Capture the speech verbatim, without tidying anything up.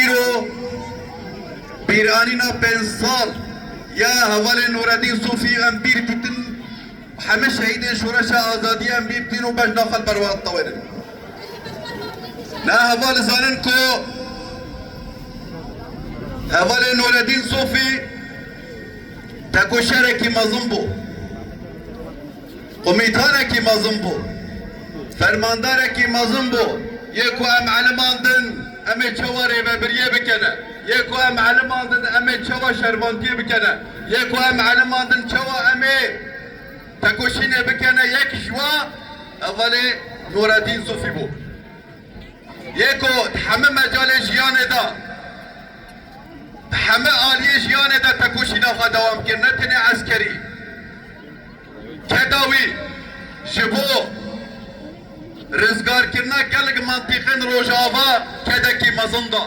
Îro bîranîna pênc sal ya hevalê Nureddîn Sofî em bîr dikin, heme şehîdên şoreşa azadiyê em bîr dikin û beş naxel berwat tawênin. Ne heval zanin ku hevalê Nureddîn Sofî tekoşerekî mezin bû. Komîtanekî mezin bû. Fermandarekî mezin bû. Yê ku em elimandin, em ê çawa rêvebiriyê bikene. Yê ku em elimandin, em ê çawa şervantiyê bikene. Yê ku em elimandin, çawa em ê tekoşînê bikene. Yek ji wa hevalê Nureddîn Sofî bû. Yê ku di heme mecalê jiyanê de, di heme aliyê jiyanê de tekoşîna xwe dewam kir, ne tenê eskerî. Keda wî ji bo rizgarkirina gelek mintîqên Rojava kedekî mezin da.